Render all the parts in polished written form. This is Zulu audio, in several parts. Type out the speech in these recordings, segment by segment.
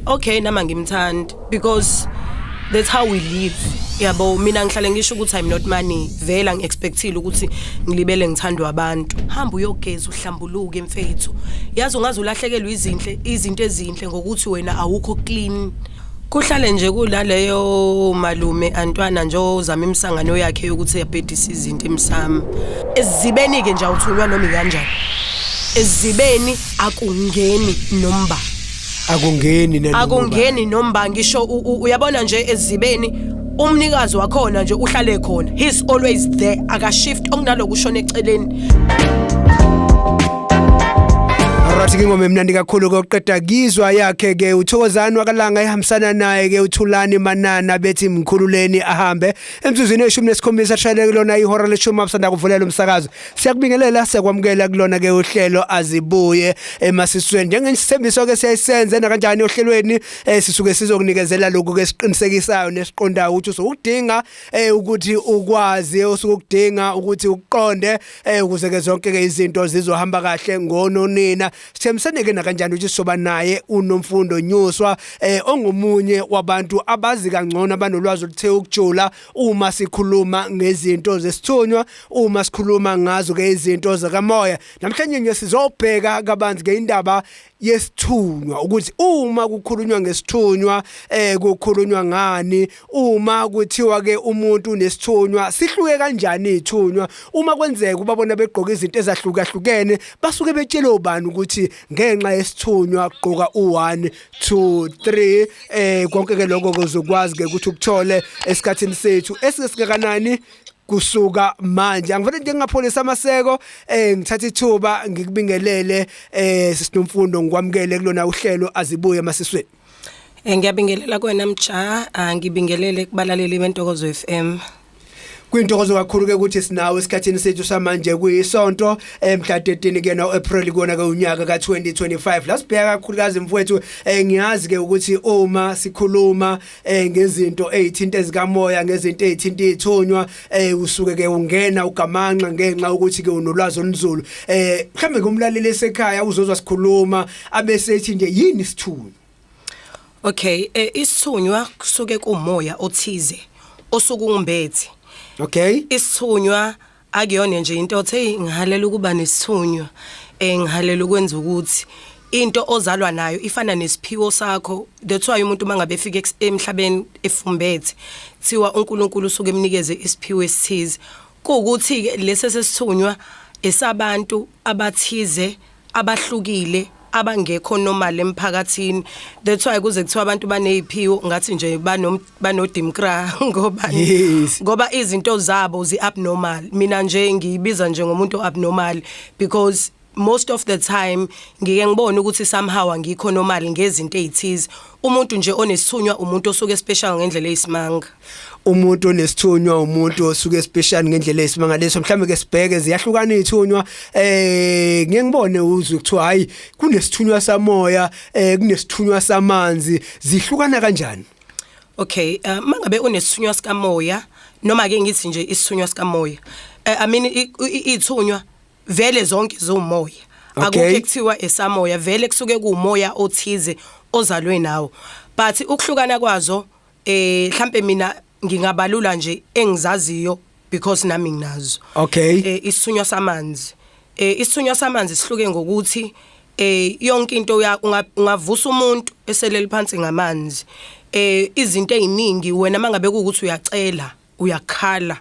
Okay, nama ngimthandi because that's how we live, yabo. Mina ngihlale ngisho ukuthi I'm not money, vele ngiexpectile ukuthi ngilibele ngithandwa abantu. Hamba uyogeza, uhlambuluke, mfethu. Yazi ungaze ulahlekelwe izinhle, izinto ezinhle, ngokuthi wena awukho clean. Kuhlale nje kulaleyo malume Antwana nje ozama imisangano yakhe yokuthi uyabhedisa izinto emsamo. Ezibeni ke nje awuthunywa noma kanjani. Ezibeni akungeni nomba. Akungeni nanoma. Akungeni nomba ngisho uyabona nje, ezibeni umnikazi wakhona nje uhlale khona, he's always there, akashift okunaloku ushona eceleni. Alright, ke ingoma emnandi kakhulu kokuqeda kizwa yakhe ke uThokozani wakalanga, ehambisana naye ke uThulani Manana, bethi "Mkhululeni Ahambe". Emzuzwini 17 ashayele kulona ihora leshumi, abusanda kuvulela umsakazo, siyakubingelela, siyakwamukela kulona ke uhlelo Azibuye Emasisweni. Njengesithembiso ke siyayisenze na kanjani ohlelweni, sisuke sizokunikezela lokhu ke siqinisekisayo nesiqondayo ukuthi usukudinga, ukuthi ukwazi usukudinga, ukuthi ukuqonde, ukuze ke zonke ke izinto zizohamba kahle ngononina. Sithembisene ke nakanjani ukuthi sizoba naye uNomfundo Nyuswa, ongumunye wabantu abazi kangcono, abanolwazi oluthe ukujula uma sikhuluma ngezinto zesithunywa, uma sikhuluma ngazo ke izinto zakamoya. Namhlanje nje sizobheka kabanzi ke indaba yesithunywa, ukuthi uma kukhulunywa ngesithunywa kukhulunywa ngani, uma kuthiwa ke umuntu unesithunywa, sihluke kanjani ithunywa, uma kwenzeka ubabona begqoka izinto ezahlukahlukene, basuke betshele ubani ukuthi ngenxa yesithunywa gqoka u1 2 3. Konke ke lokho kuzokwazi ke ukuthi ukuthole esikhathini sethu esikesingakanani kusuka manje. Angivele nje ngingapholisa amaseko, ngithatha ithuba ngikubingelele, sisiNomfundo, ngikwamukele kulona uhlelo Azibuye Emasisweni. Ngiyabingelela kuwena mja, ngibingelele kubalaleli beNtokozo FM. Kuyintokozo kakhulu ke ukuthi sinawe esikhathini sethu samanje, kuyisonto mhla 13 ke no April kona ke unyaka ka2025. La sibheka kakhulukazi, mfowethu, ngiyazi ke ukuthi uma sikhuluma ngezinto ezithinta ezikamoya, ngezinto ezithinta ithunywa, usuke ke ungena ugamanxa ngenxa ukuthi ke unolwazi olunzulu. Mhlambe kumlaleli esekhaya uzozwa sikhuluma abese ethi nje, "Yini isithunywa?" Okay, isithunywa kusuke kumoya othize osuke ungimbethe. Isithunywa akuyona nje into othi, "Hey, ngihalela ukuba nesithunywa, ngihalela ukwenza ukuthi." Into ozalwa nayo, ifana nesiphiwo sakho. That's why umuntu mangabe efika emhlabeni efumbethe, thiwa uNkulunkulu usuke emnikeze isiphiwo esithize. Kuukuthi ke lesi sesithunywa esabantu abathize abahlukile, abangekho normal emphakathini. That's why kuze kuthiwa abantu baneziphiwo ngathi nje banodimkra, ngoba ngoba izinto zabo zi abnormal. Mina nje ngiyibiza nje ngomuntu abnormal because most of the time ngike ngibone ukuthi somehow angikho normal ngezinto ezithize. Umuntu nje onesithunywa umuntu osuke special ngendlela eyisimanga. Umuntu onesithunywa umuntu osuke special ngendlela eyisimangaliso. Mhlawumbe ke sibheke, ziyahlukana izithunywa. Ngeke ngibone uzwe kuthiwa hayi, kunesithunywa samoya, kunesithunywa samanzi. Zihlukana kanjani? Okay, mangabe unesithunywa sikamoya, noma ke ngithi nje isithunywa sikamoya, I mean, ithunywa vele zonke zomoya. Akukho ekuthiwa esamoya, vele kusuke kuumoya othize ozalwe nawo. But ukuhlukana kwazo, mhlambe mina ngingabalula nje engizaziyo because nami nginazo. Isithunywa samanzi. Isithunywa samanzi sihluke ngokuthi yonke into ungavusa umuntu eselele phansi ngamanzi. Izinto eziningi wena mangabe kuukuthi uyacela, uyakhala,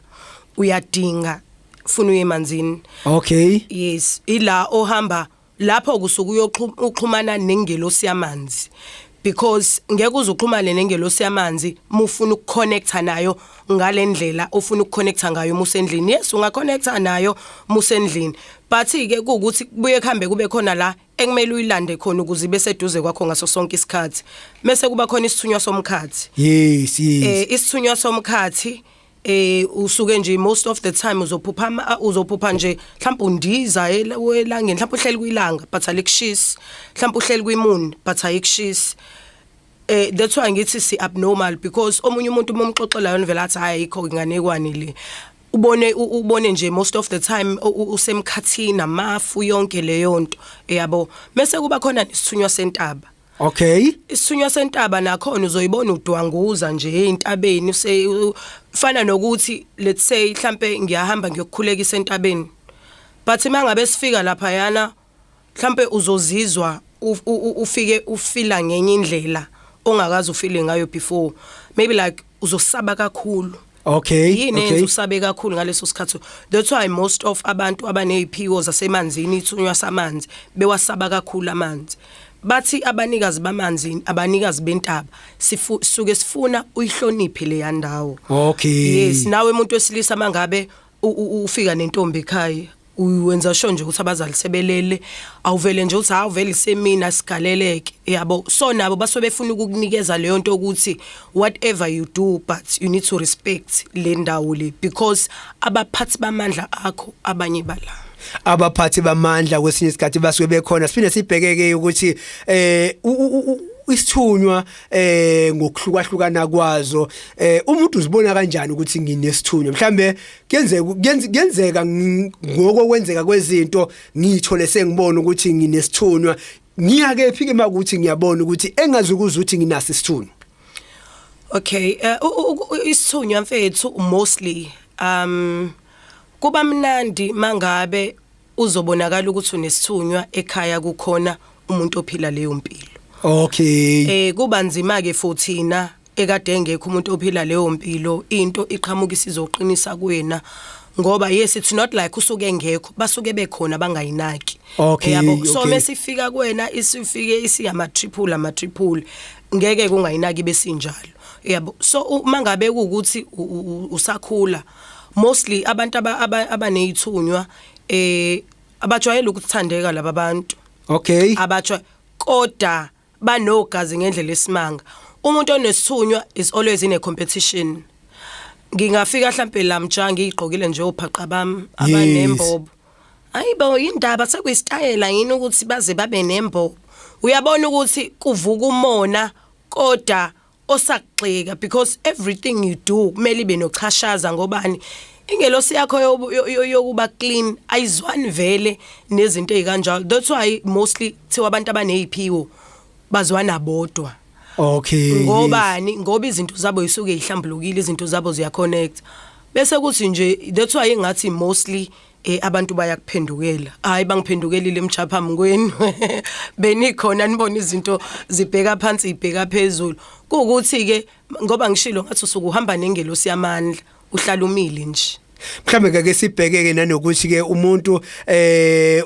uyadinga, ufuna uye emanzini. Yes, ila ohamba lapho kusuke uyoxhumana nengelosi yamanzi, because ngeke uze uxhumane nengelosi yamanzi mufuna ukuconnecta nayo ngalendlela ofuna ukuconnecta ngayo musendlini. Yes, ungaconnecta nayo musendlini, but ke kuukuthi kubuye kuhambe kube khona la ekumele uyilande khona ukuze ibe seduze kwakho ngaso sonke isikhathi. Mase kuba khona isithunywa somkhathi. Isithunywa somkhathi, usuke nje most of the time uzophupha nje mhlawumbe undiza elangeni, mhlawumbe uhleli kwilanga but alikushisi, mhlawumbe uhleli kwimoon but ayikushisi. That's why ngithi si abnormal, because omunye umuntu uma umxoxela yona vele athi, "Hayi, ayikho inganekwane le." Ubone nje most of the time usemkhathini, amafu, yonke leyo nto, yabo. Mase kuba khona nesithunywa sentaba. Okay. Isithunywa sentaba nakhona uzoyibona udwanguza nje entabeni, fana nokuthi, let's say, mhlambe ngiyahamba ngiyokukhulekisa entabeni, but mangabe sifika lapha yana, mhlambe uzozizwa ufike ufila ngenye indlela ongakaze ufile ngayo before. Maybe like uzosaba kakhulu. Yini enza usabe kakhulu ngaleso sikhathi? That's why most of abantu abaneziphiwo zasemanzini, ithunywa samanzi, bewasaba kakhulu amanzi. Bathi abanikazi bamanzi, abanikazi bentaba, suke sifuna uyihloniphe le ndawo. Yes, nawe umuntu wesilisa, mangabe ufika nentombi ekhaya, uwenza sho nje ukuthi abazali sebelele, awuvele nje uthi awuvele isemina sigaleleke, yabo. So nabo basuke befuna ukukunikeza leyo nto ukuthi whatever you do, but you need to respect le ndawo le, because abaphathi bamandla akho abanye bala. Abaphathi bamandla kwesinye isikhathi basuke bekhona. Siphinde sibhekeke ukuthi isithunywa ngokuhlukahlukana kwazo, umuntu uzibona kanjani ukuthi nginesithunywa? Mhlambe kuyenzeka ngokwenzeka kwezinto ngithole sengibona ukuthi nginesithunywa. Ngiyake phike makuthi ngiyabona ukuthi engazi ukuthi nginaso isithunywa? Okay, isithunywa, mfethu, mostly kuba mnandi mangabe uzobonakala ukuthi unesithunywa ekhaya, kukhona umuntu ophila leyo mpilo. Kuba nzima ke futhina ekade engekho umuntu ophila leyo mpilo, into iqhamuka isizoqinisa kuwena, ngoba yes, it's not like usuke engekho, basuke bekhona bangayinaki. Yabo, so mesifika kuwena isifike isiyama triple, ama triple, ngeke kungayinaki besinjalo, yabo. So mangabe kuukuthi usakhula, mostly abantu abanezithunywa abajwayele ukuthandeka laba bantu. Abajwa kodwa banogazi ngendlela esimanga. Umuntu onesithunywa is always in a competition. Ngingafika mhlambe la mtsha ngiyigqokile nje ophaqa bami abanembobo. Ayibo, indaba sekuyisitayela yini ukuthi baze babe nembobo? Uyabona ukuthi kuvuka umona, kodwa osakugxeka, because everything you do kumele ibe nochashaza. Ngobani? Ingelosi yakho yokuba clean ayizwani vele nezinto ezikanjalo. That's why mostly kuthiwa abantu abaneziphiwo bazwana bodwa. Ngobani? Ngoba izinto zabo yisuke ihlambulukile, izinto zabo ziyaconnect. Bese kuthi nje that's why engathi mostly abantu bayakuphendukela. Hayi, bangiphendukelile emchapha kwenu, benikhona nibona izinto zibheka phansi, ibheka phezulu. Kuukuthi ke ngoba ngishilo ngathi usuke uhamba nengelosi yamandla, uhlala umile nje. Mhlambe ke sibhekeke nanokuthi ke umuntu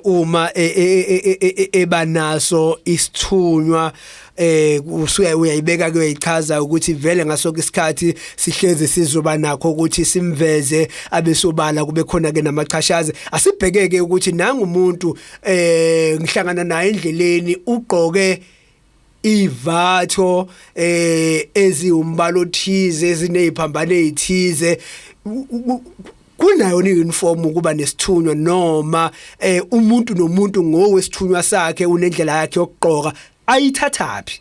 uma eba naso isithunywa, usuya uyayibeka ke, uyayichaza ukuthi vele ngaso isikhathi sihleze sizoba nakho ukuthi simveze abesobala, kube khona ke namachashazi. Asibhekeke ukuthi nangumuntu ngihlangana naye endleleni, ugqoke ivatho eziwumbalo othize, ezineziphambano ezithize. Kunayo ni-uniform ukuba nesithunywa, noma umuntu nomuntu ngowesithunywa sakhe unendlela yakhe yokugqoka ayithathaphi?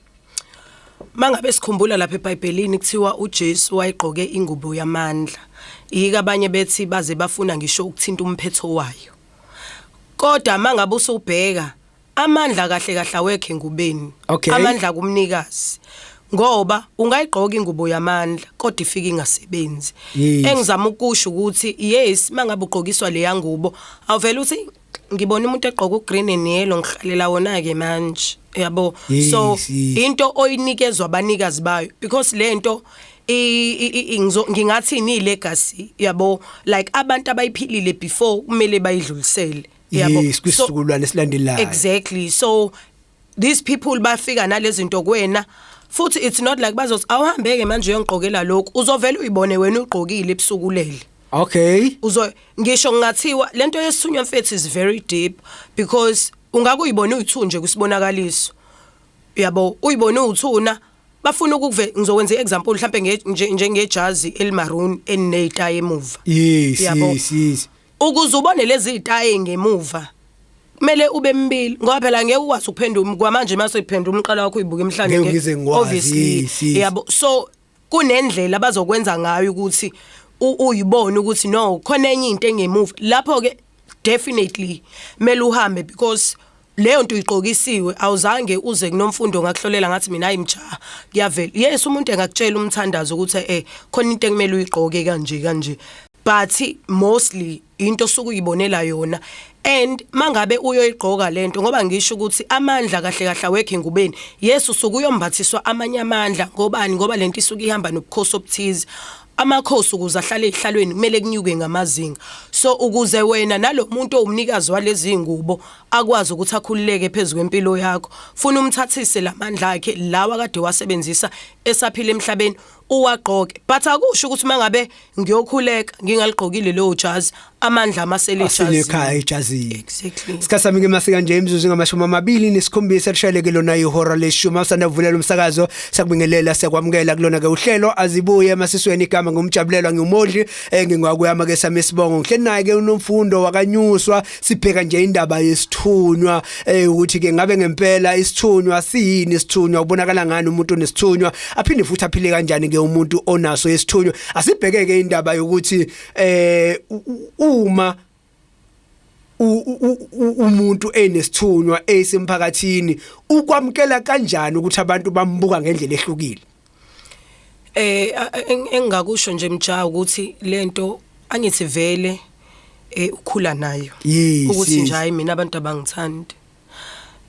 Mangabe sikhumbula lapha eBhayibhelini, kuthiwa uJesu wayegqoke ingubo yamandla. Yika abanye bethi baze bafuna ngisho ukuthinta umphetho wayo. Kodwa mangabe usubheka amandla, kahle kahle awekho engubeni. Amandla kumnikazi. Ngoba ungayigqoka ingubo yamandla kodwa ifike ingasebenzi. Engizama ukusho ukuthi yes, mangabe ugqokiswa leya ngubo, awuvela uthi ngibona umuntu egqoka ugreen and yellow, ngihalela wona ke manje, yabo. So into oyinikezwa abanikazi bayo, because lento ngingathi ni legacy, yabo, like abantu abayiphilile before kumele bayidlulisele, yabo. Yes, kwisizukulwane esilandelayo. Exactly. So these people bafika nalezi zinto kuwena, futhi it's not like bazothi awuhambeke manje uyongigqokela lokhu. Uzovela uyibone wena ugqokile ebusuku ulele. Uzo ngisho ngingathiwa lento yesithunywa, mfethu, is very deep, because ungakuyibona uyithunje kusibonakaliso, yabo, uyibone uthuna bafuna ukukuve. Ngizokwenza iexample mhlambe njengejazi elimaroon elinezitayi emuva. Yabo. yes yes Ukuze ubone lezi zitayi ngemuva kumele ube mbili, ngoba phela ngeke ukwazi ukuphendula kwamanje mase iphendula umqala wakho uyibuka emhlane. Ngeke ngize ngikwazi, Obviously. Yabo, so kunendlela abazokwenza ngayo ukuthi uyibone ukuthi no, khona enye into engemuva lapho ke. Definitely mele uhambe because Leyo nto uyiqokisiwe, awuzange uze kunomfundo ngakuhlolela ngathi mina hayi mjaha kuyavela. Yes, umuntu engakutshela umthandazo ukuthi khona into ekumele uyigqoke kanje kanje, but mostly into osuke uyibonela yona. And mangabe uyoyigqoka lento, ngoba ngisho ukuthi amandla kahle kahle awekho engubeni. Yes, usuke uyombathiswa amanye amandla. Ngobani? Ngoba lento isuke ihamba nobukhosi obuthize. Amakhosi ukuze ahlale ehlalweni kumele kunyuke ngamazinga. So ukuze wena nalo muntu owumnikazi walezi ngubo akwazi ukuthi akhululeke phezulu kwempilo yakho, funa umthathise lamandla akhe lawa kade wasebenzisa esaphila emhlabeni, uwagqoke. But akusho ukuthi mangabe ngiyokhuleka ngingaligqokile leyo jazi, amandla amasele. Asele ekhaya ejazini. Exactly. Isikhathi sami ke masika nje imizuzu ngama-27 lishayeleke lona ihora leshumi. Awusanda kuvulela umsakazo, sakubingelela, siyakwamukela kulona ke uhlelo Azibuye Emasisweni. Igama ngumjabulelwa, ngumondli, ngingwakuyama ke sami isibongo. Ngihleli naye ke uNomfundo wakanyuswa. Sibheka nje indaba yesithunywa, ukuthi ke ngabe ngempela isithunywa siyini, isithunywa ubonakala ngani umuntu onesithunywa, aphinde futhi aphile kanjani ke umuntu onaso isithunywa. Asibheke ke indaba yokuthi uma umuntu enesithunywa esemphakathini, ukwamkela kanjani ukuthi abantu bambuka ngendlela ehlukile? Engingakusho nje mja ukuthi lento angithi vele ukhula nayo ukuthi nje hayi, mina abantu abangithandi,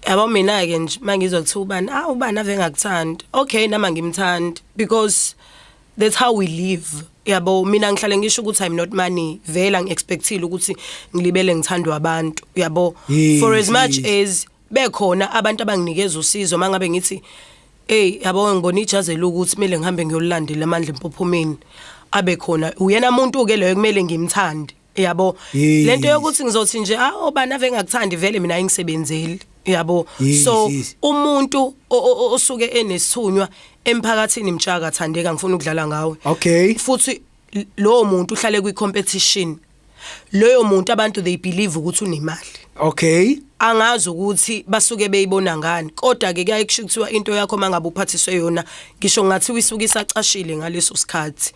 yabo. Mina ke nje mangizwa kuthiwa ubani, ah, ubani ave ngakuthandi, okay, nama ngimthandi, because that's how we live, yabo. Mina ngihlale ngisho ukuthi I'm not money. Vele angiexpectile ukuthi ngilibele ngithandwa abantu, yabo, for as much as bekhona abantu abanginikeza usizo. Mangabe ngithi, hey yabo, ngibona ijazi ukuthi kumele ngihambe ngiyolilandela amandla empophomeni, abe khona uyena umuntu ke leyo kumele ngimthande, yabo. Lento yokuthi ngizothi nje, ah, obani ave ngakuthandi, vele mina ayingisebenzeli, yabo. So umuntu osuke enesithunywa emphakathini, mtshaka thandeka, ngifuna ukudlala ngawe. Futhi lowo muntu uhlale kwi competition. Loyo muntu abantu they believe ukuthi unemali. Angazi ukuthi basuke beyibona ngani, kodwa ke kuyaye kusho kuthiwa into yakho mangabe uphathiswe yona, ngisho ngathi isuke isacashile ngaleso sikhathi.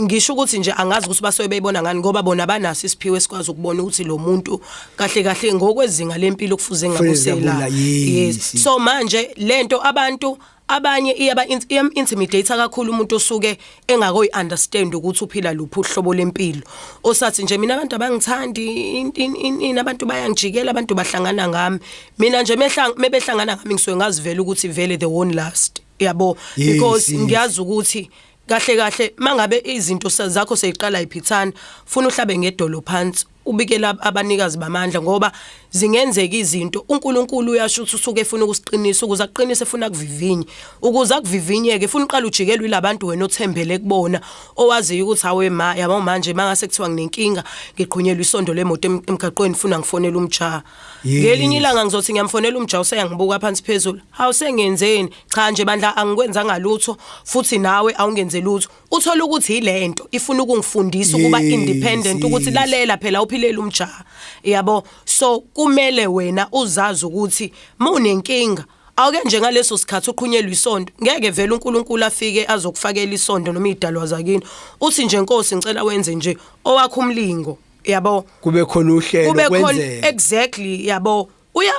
Ngisho ukuthi nje angazi ukuthi basuke beyibona ngani, ngoba bona banaso isiphiwo esikwazi ukubona ukuthi lo muntu kahle kahle ngokwezinga lempilo kufuze Kufuze ngabusela. Ngabula. So manje lento abantu abanye iyaba iyam intimidate kakhulu umuntu osuke engakoyi understand ukuthi uphila luphi uhlobo lempilo, osathi nje mina abantu abangithandi, in abantu bayangijikela, abantu bahlangana ngami. Mina nje mebehlangana ngami ngisuke ngazivela ukuthi vele they won't last, yabo, because ngiyazi ukuthi kahle kahle mangabe izinto zakho seyiqala iphithana, funa uhlabe ngedolo phansi, ubikela abanikazi bamandla, ngoba zingenzeka izinto. uNkulunkulu uyasho ukuthi usuke efuna ukusiqinisa. Ukuze aqinise efuna kuvivinye, ukuze akuvivinyeke efuna uqala ujikelwe ilabantu wena othembele kubona, owaziyo ukuthi awe ma, yabo, manje mangase kuthiwa nginenkinga, ngiqhunyelwa isondo lemoto emgaqweni, funa ngifonela umjaha. Ngelinye ilanga ngizothi ngiyamfonela umjaha, useyangibuka phansi phezulu, hawu, sengenzeni? Cha nje bandla, angikwenzanga lutho, futhi nawe awungenze lutho. Uthola ukuthi ilento ifuna ukungifundisa ukuba independent, ukuthi lalela phela, uphilela umjaha, yabo. So kumele wena uzazi ukuthi mawunenkinga, awuke nje ngaleso sikhathi uqhunyelwa isonto, ngeke vele uNkulunkulu afike azokufakela isonto noma idalwa zakini. Uthi nje, Nkosi, ngicela wenze nje owakho umlingo, yabo. Kube khona uhlelo. Kube khona. Kwenzeka. Exactly, yabo.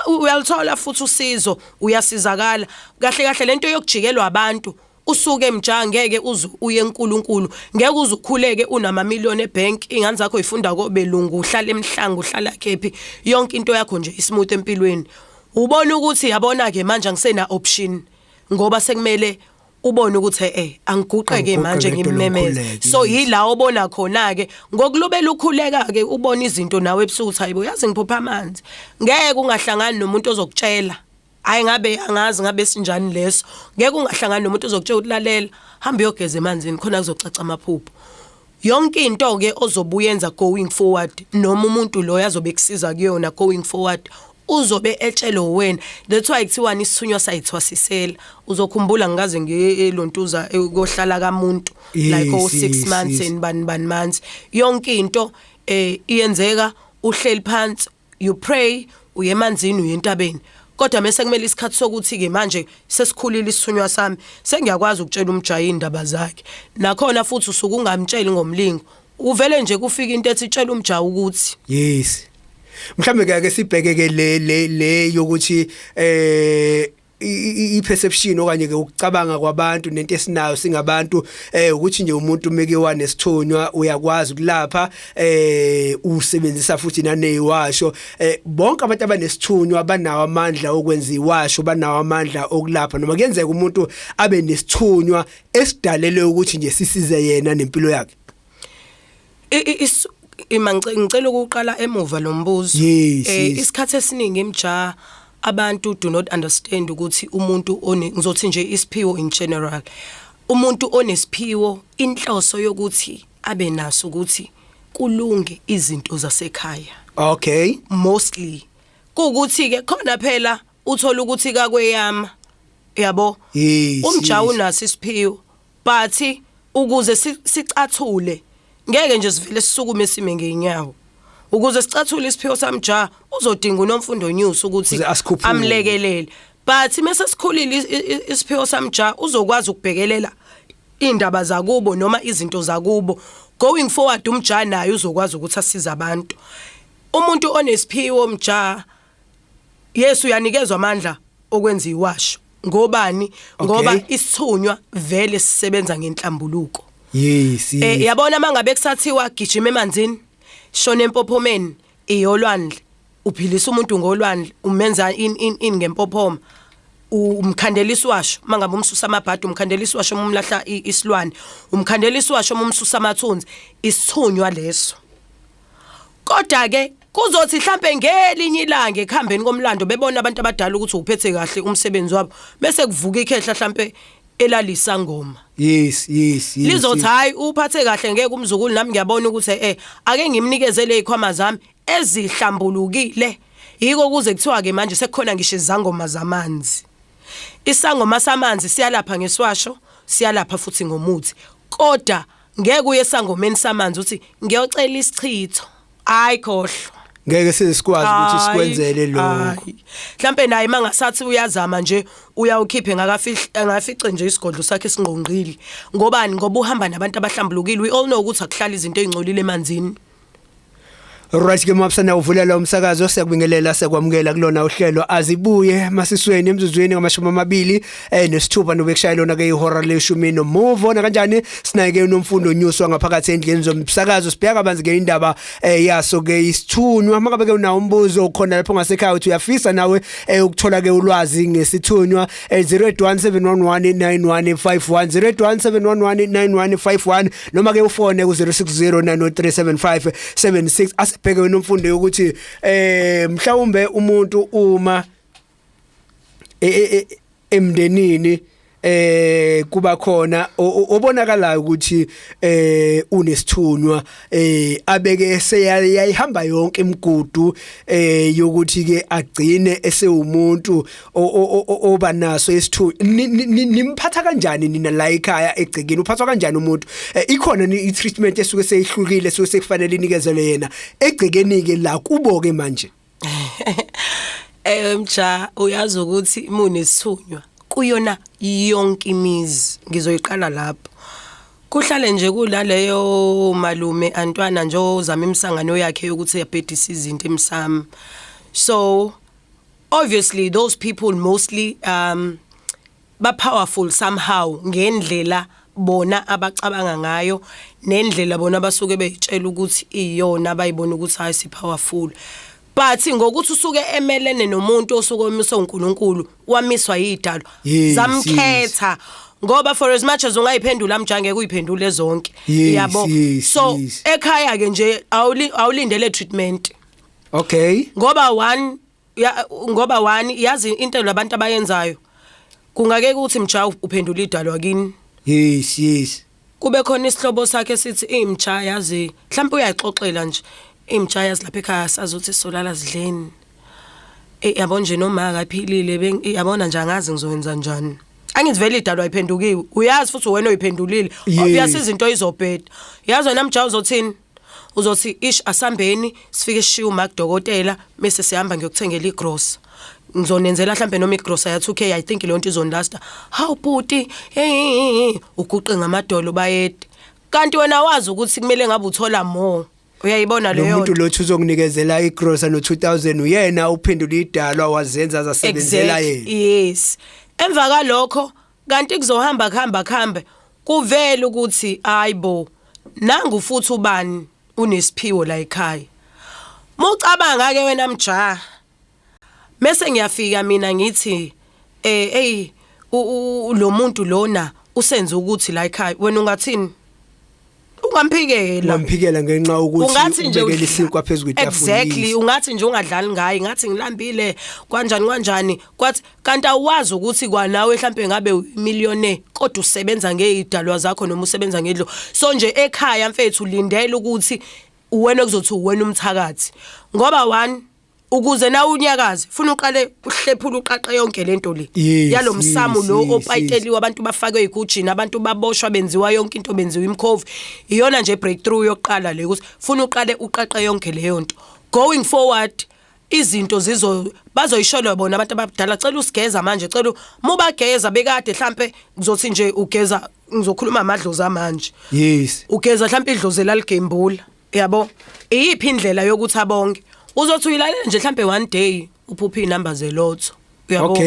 Uyalithola futhi usizo, uyasizakala. Kahle kahle lento yokujikelwa abantu, usuke mja ngeke uze uye eNkulunkulu, ngeke uze ukhuleke unama million ebank, ingane zakho ifunda kobelungu, uhlala emhlanga, uhlala kephi, yonke into yakho nje ismooth empilweni. Ubona ukuthi yabona ke manje angisena option, ngoba sekumele ubone ukuthi angiguqeke Angiguqe manje ngedolo ngimemeze. ngikhuleke, So yila obona khona ke ngokulobela ukhuleka ke, ubona izinto nawe ebusuku, hayibo, yazi ngiphupha amanzi. Ngeke ungahlangani nomuntu ozokutshela, hayi, ngabe angazi ngabe sinjani leso. Ngeke ungahlangani nomuntu ozokutshela ukuthi lalela, hamba uyogeza emanzini khona kuzocaca amaphupho. Yonke into ke ozobuyenza going forward, noma umuntu lo azobe kusiza kuyona going forward, uzobe etshelo wena. That's why kuthiwa isithunywa sayithwasisela. Uzokhumbula ngikaze ngiye elontuza kohlala kamuntu like oh 6 months and bani bani months. Yonke into iyenzeka uhleli phansi, you pray, uye emanzini, uye entabeni. Kodwa mase kumele isikhathi sokuthi ke manje sesikhulile isithunywa sami, sengiyakwazi ukutshela umjayi indaba zakhe. Nakhona futhi usuke ungamtsheli ngomlingo, uvele nje kufika into ethi tshela umjayi ukuthi Yes. Mhlambe ke sibheke ke le yokuthi i perception okanye ke ukucabanga kwabantu nento esinayo singabantu, ukuthi nje umuntu meke wanesithunywa uyakwazi ukulapha, usebenzisa futhi naneyiwasho. Bonke abantu abanesithunywa banawo amandla okwenza iwasho, banawo amandla okulapha, noma kuyenzeka umuntu abe nesithunywa esidalelwe ukuthi nje sisize yena nempilo yakhe? Ima, ngicela ukuqala emuva lo mbuzo. Isikhathi esiningi, imja, abantu do not understand ukuthi umuntu one, ngizothi nje isiphiwo in general, umuntu onesiphiwo, inhloso yokuthi abe naso ukuthi kulunge izinto zasekhaya. Mostly kuukuthi ke khona phela uthola ukuthi kakweyama, yabo, umja unaso isiphiwo, but ukuze sicathule ngeke nje sivele sisukume sime ngeenyawo. Ukuze sicathule isiphiwo samja, uzodinga uNomfundo News ukuthi Ukuze asikhuphule. amlekelele, but mase sikhulile isiphiwo samja, uzokwazi ukubhekelela indaba zakubo noma izinto zakubo. Going forward, umja naye uzokwazi ukuthi asize abantu. Umuntu onesiphiwo, mja, yes, uyanikezwa amandla okwenza iwasho. Ngobani? Ngoba isithunywa vele sisebenza ngenhlambuluko. Yabona, mangabe kusathiwa gijima emanzini, shona empophomeni, iyolwandle, uphilisa umuntu ngolwandle, umenza in ngempophoma, umkhandela isiwasho mangabe umsusa amabhadi, umkhandela isiwasho uma umlahla isilwane, umkhandela isiwasho uma umsusa amathunzi, isithunywa leso. Kodwa ke kuzothi mhlambe ngelinye ilanga ekuhambeni komlando bebona abantu abadala ukuthi uphethe kahle umsebenzi wabo, bese kuvuka ikhehla mhlambe elalisangoma. yes yes yes Lizothi, "Hayi, uphathe kahle, ngeke umzukulu, nami ngiyabona ukuthi ake ngimnikeze lezikhwama zami ezihlambulukile." Yiko kuze kuthiwa ke manje sekukhona ngisho izangoma zamanzi. Isangoma samanzi siyalapha ngeswasho, siyalapha futhi ngomuthi, kodwa ngeke uye esangomeni samanzi uthi ngiyocela isichitho. Hayi, khohlwa. Ngeke sisikwazi ukuthi sikwenzele lokho. Hayi. Mhlambe naye mangasathi uyazama nje, uyawukhiphe engafice nje isigodlo sakhe singqongqile. Ngobani? Ngoba uhamba nabantu abahlambulukile. We all know ukuthi akuhlala izinto ezingcolile emanzini. Right ke, mabusana uvulela umsakazo, siyakubingelela, siyakwamukela kulona uhlelo Azibuye Masisweni. Emzuzwini ngama-26 nobe kushaya lona ke ihora leshumi nomuvo na kanjani, sinayike uNomfundo Nyuswa ngaphakathi endlini zomsakazo. Sibheka kabanzi ke indaba yaso ke isithunywa. Makabe ke unawo umbuzo khona lapho ngasekhaya, uthi uyafisa nawe ukuthola ke ulwazi ngesithunywa, 0817119151, 0817119151, noma ke ufone ku 0609037576. Asibheke wena, ukuthi mhlawumbe umuntu uma emndenini kuba khona obonakalayo ukuthi unesithunywa, abeke seyayihamba yonke imigudu yokuthi ke agcine esewumuntu oba naso isithunywa, nimphatha kanjani nina la ekhaya egcekeni? Uphathwa kanjani umuntu? Ikhona i-treatment esuke seyihlukile, esuke sekufanele inikezelwe yena egcekeni ke la kubo ke manje? Mja, uyazi ukuthi munesithunywa kuyona yonke imizi, ngizoyiqala lapho, kuhlale nje kulaleyo malume Antwana nje ozama imisangano yakhe yokuthi yabhedisa izinto emsamo. So obviously those people mostly ba powerful somehow ngendlela bona abacabanga ngayo, nendlela bona basuke beyitshela ukuthi iyona abayibona ukuthi hayi, si powerful. But ngokuthi usuke emelene nomuntu osuke omiswe uNkulunkulu, wamiswa yidalo, zamkhetha, ngoba for as much as ungayiphendula, mja, ngeke uyiphendule zonke. Yabo. So ekhaya ke nje awulindele treatment. Ngoba one ya, ngoba one, yazi into labantu abayenzayo, kungake ukuthi, mja, uphendula idalwa kini, yes yes kube khona isihlobo sakhe sithi, "Imja, yazi," mhlawumbe uyayixoxela nje, "Imja, yazi lapha ekhaya sazothi solala sidleni, yabo nje noma akaphilile, yabona nje angazi ngizowenza njani." Angithi vele idalwa ayiphendukiwe, uyazi futhi wena oyiphendulile. Obvious izinto izobheda. Yazi wena, mja, uzothini? Uzothi, "Ish, asambeni sifike sishiye uma kudokotela, bese sihamba ngiyokuthengela igrosa, ngizonenzela mhlambe noma igrosa ya 2K. I think leyo nto izonilasta." "Hawu bhuti, hey," uguqe ngamadolo, bayede, kanti wena wazi ukuthi kumele ngabe uthola more. Uyayibona Lo leyo muntu nto? lothi uzokunikezela igrosa no2000 uyena uphendula idalwa wazenza zasebenzela Exactly, yena. Yes, emva kalokho kanti kuzohamba kuhamba kuhambe kuvela ukuthi hayibo, nangu futhi ubani unesiphiwo la ekhaya. Mucabanga ke wena mja, mase ngiyafika mina ngithi hey, lo muntu lona usenze ukuthi la ekhaya, wena ungathini? Ungamphikela. Ungamphikela ngenxa ukuthi Ungathi nje ubekela isinkwa phezulu kwetafula. Exactly, ungathi nje ungadlali ngaye, ngathi ngilambile kanjani kanjani, kwathi kanti awazi ukuthi kwanawe mhlambe ngabe millionaire, kodwa usebenza ngezidalwa zakho noma usebenza ngedlo. So nje ekhaya mfethu lindela ukuthi uwena kuzothi uwena umthakathi, ngoba one, ukuze na unyakaze funa uqale uhlephula uqaqe yonke lento le yalomsamo lo opayiteliwe, abantu bafakwe igujini, abantu baboshwa, benziwa yonke into, benziwa imkhovu. Iyona nje breakthrough yokuqala le, ukuthi funa uqale uqaqe yonke leyo nto. Going forward izinto zizo bazoyishola bona abantu abadala, cela usigeza manje, cela mubageza bekade mhlambe kuzothi nje ugeza, ngizokhuluma amadlozi amanje. Ugeza mhlambe idlozi laligembula, yabo, iyiphi indlela yokuthi abonke? Uzothi uyilalela nje mhlambe one day uphuphe inamba zelotho, uyabo.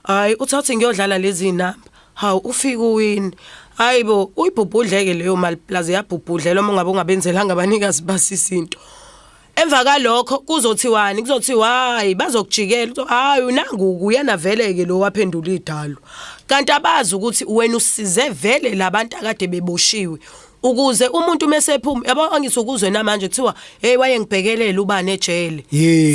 Hayi, uthathe ngiyodlala lezi namba, hawu, ufika uwini, hayibo, uyibhubhudleke leyo mali plus yabhubhudlela uma ungabe ungabenzelanga abanikazi basisinto. Emva kalokho kuzothiwani? Kuzothiwa hayi, bazokujikela, hayi, unangu kuyena vele ke lo waphendula idalo, kanti abazi ukuthi wena usize vele labantu akade beboshiwe ukuze umuntu mesephuma, yabo. Angithi ukuzwe namanje kuthiwa hey, wayengibhekelela ubani ejele,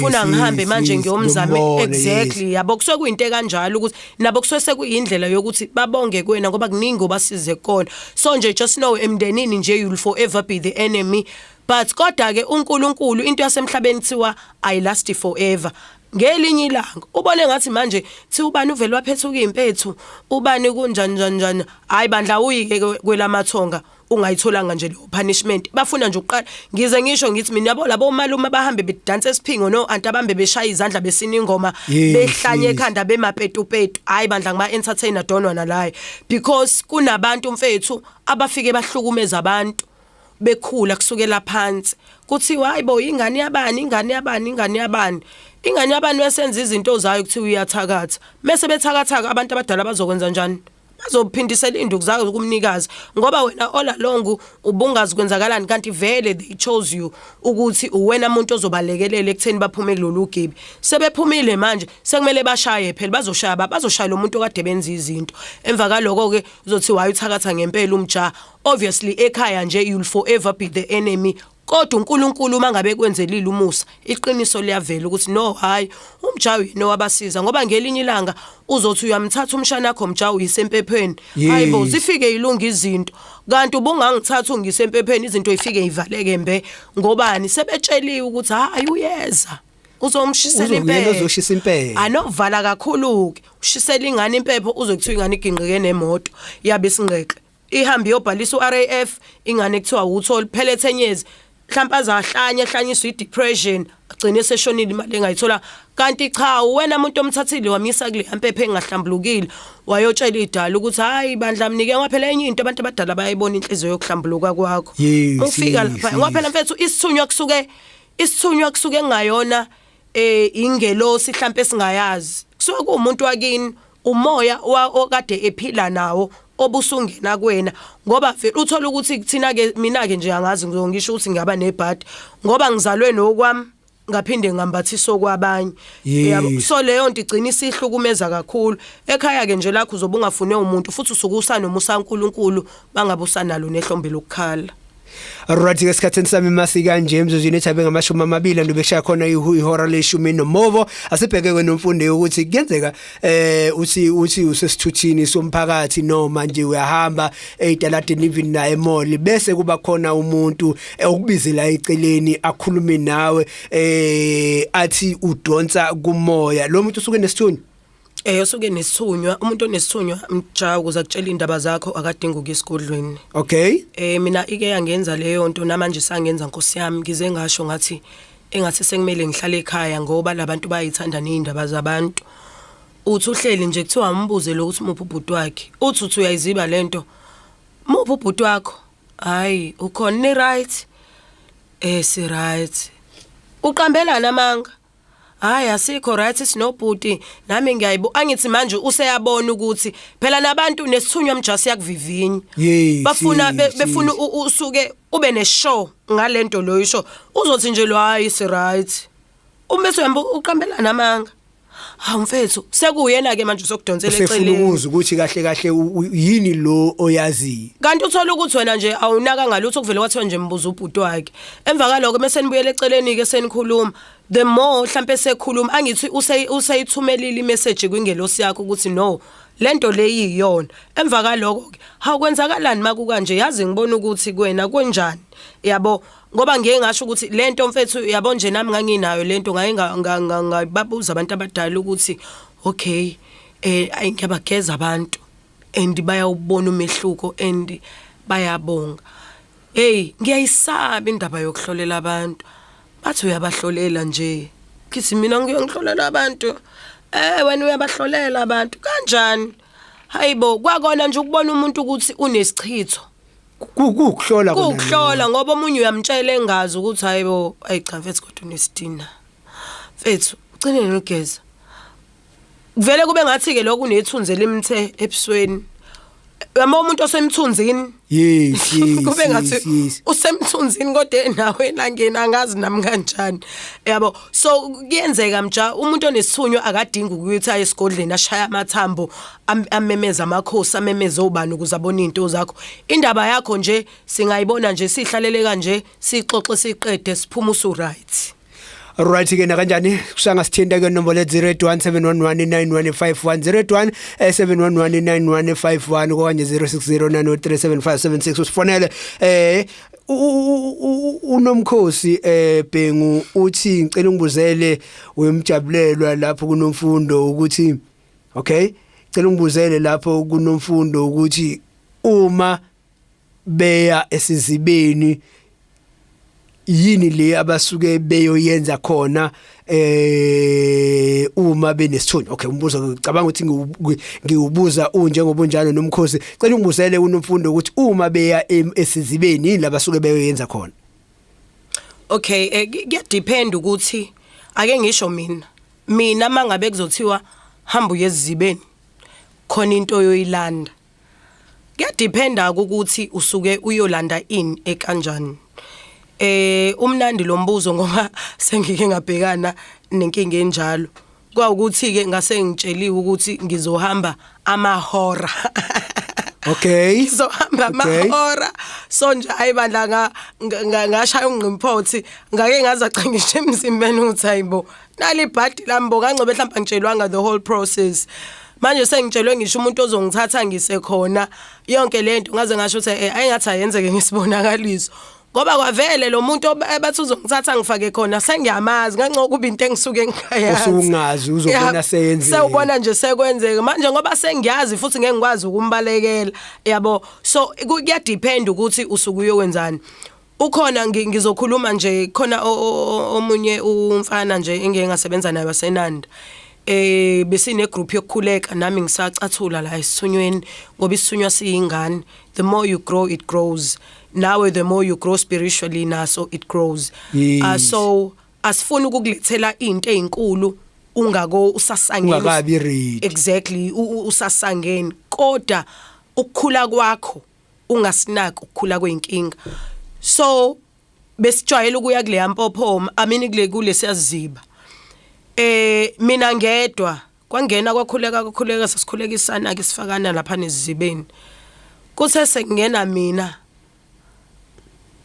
funa ngihambe manje ngiyomzame. Ngimbone. Exactly, yabo, kusuke kuyinto kanjalo ukuthi nabo kusuke sekuyindlela yokuthi babonge kuwena ngoba kuningi obasize kona. So nje just know, emndenini nje you'll forever be the enemy, but kodwa ke uNkulunkulu, into yasemhlabeni kuthiwa I last forever. Ngelinye ilanga ubone ngathi manje thi ubani uvele waphethuka impethu, ubani kunjani njani njani, hayi bandla, uyike kwelamathonga ungayitholanga nje leyo punishment. Bafuna nje ukuqala, ngize ngisho ngithi mina, yabo, labo malume bahambe bedansa esiphingo no anti abambe beshaya izandla besina ingoma, behlanye ekhanda bemapetupetu, hayi bandla, ngima entertainer, don't wanna lie, because kunabantu mfethu abafike bahlukumeza abantu bekhula kusukela phansi, kuthiwa hayibo, ingane yabani, ingane yabani, ingane yabani, ingane yabani, wesenza izinto zayo, kuthiwa uyathakatha. Mase bethakathaka abantu abadala bazokwenza njani? Bazophindisela induku zakho kumnikazi, ngoba wena all along ubungazi kwenzakalani, kanti vele they chose you ukuthi uwena umuntu ozobalekelela ekutheni baphume kulolu gibi. Sebephumile manje, sekumele bashaye phela, bazoshaya, bazoshaya lo muntu okade benza izinto. Emva kaloko ke uzothi waye uthakatha ngempela umja. Obviously ekhaya nje you'll forever be the enemy, kodwa uNkulunkulu uma ngabe kwenzelile umusa, iqiniso liyavela ukuthi no, hayi, umjawu yena wabasiza, ngoba ngelinye ilanga uzothi uyamthatha umshana wakho mjawu yisempephweni, hayibo, zifike ilunga izinto, kanti ubungangithatha ungisempephweni, izinto ifike ivaleke mbe. Ngobani? Sebetsheliwe ukuthi hayi, uyeza uzomshisela Uzongena impepho. uzoshisa impepho. Anokuvala kakhulu ke, ushisela ingane impepho, uzokuthiwa ingane iginqike nemoto yabe isinqeqe, ihambe iyobhalisa uRAF, ingane kuthiwa uthole phela 10 years mhlawumbe azahlanya, ehlanyiswa i-depression, agcine seshonile, imali engayithola. Kanti cha, wena umuntu omthathile wamisa kule mpepho engahlambulukile, wayotshela idala ukuthi hayi bandla, mnike, ngoba phela enye into abantu abadala bayayibona inhliziyo yokuhlambuluka kwakho. Ufika lapha, ngoba phela mfethu isithunywa kusuke kungayona ingelosi mhlambe singayazi, kusuke kuumuntu wakini, umoya okade ephila nawo obusungena kuwena, ngoba vele uthola ukuthi kuthina ke, mina ke nje angazi, ngizongisho ukuthi ngaba nebhadi ngoba ngizalwe nokwami, ngaphinde ngambathiso kwabanye. Yabo, so leyo nto igcina isihlukumeza kakhulu ekhaya ke nje lakho, uzobe ungafune umuntu futhi usuke usanomusa kaNkuluNkulu, bangabe usanalo nehlombe lokukhala. Alright ke, esikhathini sami masika nje emzuzwini ethabe ngamashumi 20 ndobe khona ihora leshumi nomovo. Asibheke ke nomfundi ukuthi kuyenzeka uthi usesithuthini somphakathi noma nje uyahamba eyitaladini, even na emall, bese kuba khona umuntu okubizela eceleni akhulume nawe, athi udonsa kumoya. Lo muntu usuke nesithunywa? Usuke nesithunywa. Umuntu onesithunywa mja ukuze akutshela indaba zakho akadingi ukuya esigodlweni. Mina ike yangenza leyo nto, namanje sangenza, Nkosi yami, ngize ngasho ngathi engathi sekumele ngihlale ekhaya ngoba labantu bayithanda nezindaba zabantu. Uthi uhleli nje kuthiwa umbuze lo ukuthi muphi ubhuti wakhe. Uthi uyayiziba lento. Muphi ubhuti wakho? Hayi, ukhona ni right. Si right. Uqambelana amanga. Hayi, asikho right, sinobhuti nami ngiyayibo. Angithi manje useyabona ukuthi phela nabantu nesithunywa mjasi yakuvivinya. Bafuna befuna usuke ube neshow ngalento lo isho. Uzothi nje lo, hayi, si right. Uma bese uqambelana amanga. Hawu mfethu, sekuyena ke manje usokudonsela Usefuna eceleni. Ukuzwa ukuthi kahle kahle yini lo oyaziyo. Kanti uthola ukuthi wena nje awunaka ngalutho, kuvele kwathiwa nje mbuzo ubhuti wakhe. Emva kaloko mase nibuyele eceleni ke senikhuluma, the more mhlambe sekhuluma, angithi useyithumelile imessage kwingelosi yakho ukuthi no, lento leyi iyona. Emva kaloko ke, hawu, kwenzakalani makukanje? Yazi ngibona ukuthi kuwena kunjani, yabo, ngoba ngeke ngasho ukuthi lento mfethu, yabo nje, nami nganginayo lento, ngaye ngababuza abantu abadala ukuthi okay, ayi, ngiyabageza abantu and bayawubona umehluko and bayabonga. Hey, ngiyayisaba indaba yokuhlolela abantu. Bathi uyabahlolela nje. Ngithi mina ngiyongihlolela abantu? Wena uyabahlolela abantu kanjani? Hayibo, kwakona nje ukubona umuntu ukuthi unesichitho. Kukuhlola kona. Kukuhlola, ngoba omunye uyamtshela engazi ukuthi hayibo, ayi cha mfethu, kodwa unesidina mfethu, ugcine nogeza. Kuvele kube ngathi ke lokhu unethunzi elimthe ebusweni, yama umuntu osemthunzini. Kube ngathi usemthunzini kodwa enawe elangeni, angazi nami kanjani, yabo. So kuyenzeka mja, umuntu onesithunywa akadingi ukuthi aye esigodleni ashaya amathambo, amemeza amakhosi, amemeze obani ukuze abone into zakho. Indaba yakho nje singayibona nje sihlalele kanje, sixoxe, siqede, siphume usu right. Right ke, nakanjani kusanga sithinta ke nombolo 0817119151, 081 7119151 okanye 0609037576 usifonele. Unomkhosi Bhengu uthi ngicela ungibuzele wemjabulelwa lapho kunomfundo ukuthi, okay, cela ungibuzele lapho kunomfundo ukuthi uma beya esizibeni yini le abasuke beyoyenza khona uma benesithunywa? Okay, umbuzo ngicabanga ukuthi ngiwubuza unjengoba unjalo nomkhosi. Cela ungibuzele unomfundo ukuthi uma beya esizibeni yini labasuke beyoyenza khona. Okay, kuya depend ukuthi, ake ngisho mina mangabe kuzothiwa hamba uye esizibeni khona into oyoyilanda, kuyadependa ukuthi usuke uyolanda ini ekanjani. Umnandi lo mbuzo ngoba sengike ngabhekana nenkinga enjalo. Kwawukuthi ke ngase ngitsheliwe ukuthi ngizohamba amahora. Ngizohamba amahora. So nje ayibandla ngashaya ungqimphothi, ngake ngazaca ngisho emzimbeni ukuthi hayibo, nali ibhadi lami bo, kangcobe mhlawumbe angitshelwanga the whole process. Manje sengitshelwe ngisho umuntu ozongithatha ngise khona yonke lento, ngaze ngasho ukuthi ayingathi ayenzeke ngesibonakaliso. Ngoba kwavele lo muntu bathi uzongithatha ngifake khona sengiyamazi, ngancoka kuba into engisuke ngingayazi. Usungazi, uzobona seyenzeka. Sewubona nje sekwenzeka manje ngoba sengiyazi futhi ngeke ngikwazi ukumbalekela, yabo. So kuya depend ukuthi usuke uyokwenzani. Ukhona, ngizokhuluma nje khona omunye umfana nje engeke ngasebenza naye waseNanda. Besine group yokukhuleka, nami ngisacathula la esithunyweni, ngoba isithunywa siyingane. The more you grow, it grows nawe. The more you grow spiritually, naso it grows. So asifuni ukukulethela into ezinkulu ungako usasangene. Ungakabi ready. Exactly, usasangene, kodwa ukukhula kwakho ungasinaki ukukhula kweinkinga. So besijwayele ukuya kule yampophoma, I mean kule kulesiyaziba. Mina ngedwa kwangena, kwakhuleka, kwakhuleka, sasikhulekisana ke, sifakana lapha nezizibeni. Kuthe sekungena mina,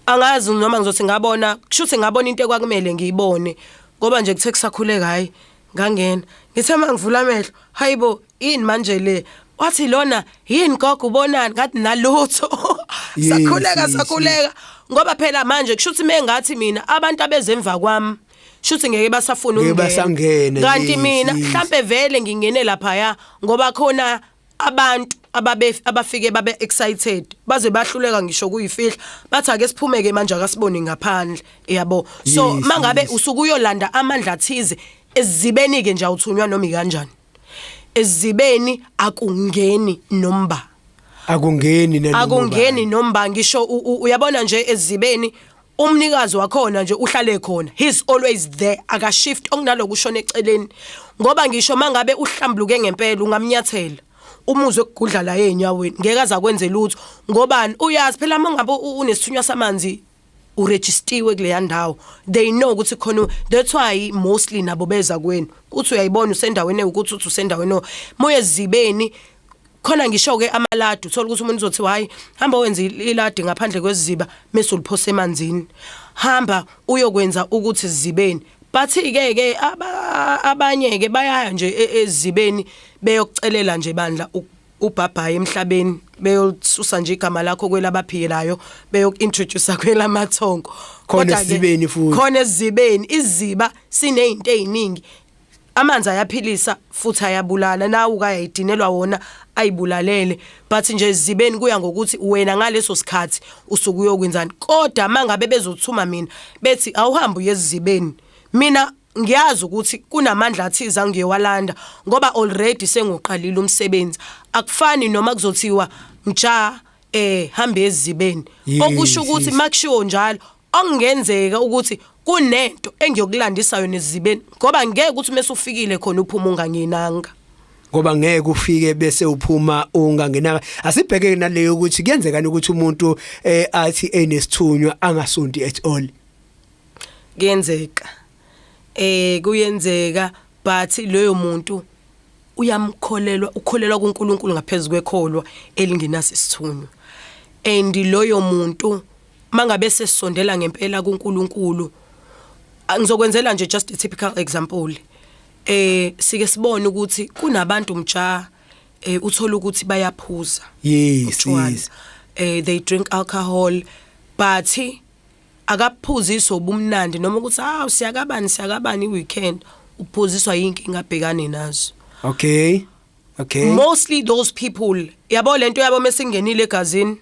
angazi noma ngizothi ngabona, kushuthi ngabona into ekwakumele ngiyibone, ngoba nje kuthe kusakhuleka, hayi, ngangena, ngithe mangivula amehlo, hayibo, yini manje le? Wathi lona, yini gogo, ubonani? Ngathi nalutho. Sakhuleka, sakhuleka, ngoba phela manje kushuthi mengathi mina abantu abezemva kwami shuthi ngeke basafuna Ngeke ukungena. Basangena, Kanti mina mhlambe vele ngingene lapha ngoba khona abantu ababe abafike babe excited baze bahluleka ngisho kuyifihla, bathi ake siphumeke manje, akasibone ngaphandle, yabo. So mangabe usuke uyolanda amandla athize ezibeni ke nje, awuthunywa noma ikanjani ezibeni, akungeni nomba. Akungeni nanoma Akungeni ubani. Nomba ngisho uyabona nje ezibeni. Umnikazi wakhona nje uhlale khona, he's always there, akashift okunaloku ushona eceleni, ngoba ngisho mangabe uhlambuluke ngempela ungamnyathela umuzwe ekugudla la enyaweni, ngeke aze akwenze lutho. Ngobani? Uyazi phela mangabe unesithunywa samanzi, uregistiwe kuleya ndawo, they know ukuthi khona. That's why mostly nabo beza kwenu, uthi uyayibona usendaweni ukuthi uthi usendaweni moya ezibeni khona. Ngisho ke amaladi, uthola ukuthi umuntu uzothi, "Hayi, hamba wenze iladi ngaphandle kweziba, mase uliphosa emanzini, hamba uyokwenza ukuthi zibeni." But ke abanye ke bayaya nje ezibeni beyokucelela nje bandla ubhabhaye emhlabeni, beyosusa nje igama lakho kwelabaphiyelayo, beyokuintroduce kwelamathongo. Khona esizibeni futhi. Khona esizibeni. Iziba sinezinto eziningi, amanzi ayaphilisa futhi ayabulala, nawe ukayidinelwa wona ayibulalele. But nje ezibeni kuya ngokuthi wena ngaleso sikhathi usuke uyokwenzani. Kodwa mangabe bezothuma mina bethi, "Awuhambe uye ezibeni," mina ngiyazi ukuthi kunamandla athize angiyowalanda, ngoba already senguqalile umsebenzi. Akufani noma kuzothiwa, "Mja, hambe ezibeni," okusho ukuthi makushiwo njalo okungenzeka ukuthi kunento engiyokulandisayo nezibeni, ngoba ngeke ukuthi mase ufikile khona uphuma ungangenanga. Ngoba ngeke ufike bese uphuma ungangenanga. Asibheke naleyo ukuthi kuyenzekani ukuthi umuntu athi enesithunywa angasondi at all? Kuyenzeka, kuyenzeka, but loyo muntu uyamkholelwa, ukholelwa kuNkulunkulu ngaphezulu kwekholwa elingenaso isithunywa. And loyo muntu mangabe sesondela ngempela kuNkulunkulu, ngizokwenzela nje just a typical example, sike sibone ukuthi kunabantu mja, uthola ukuthi bayaphuza utshwala. They drink alcohol, but akaphuziswa ubumnandi noma ukuthi hawu, siyakabani, siyakabani weekend, uphuziswa inkinga abhekane nazo. okay okay Mostly those people, yabo, lento yabo mesingenile egazini,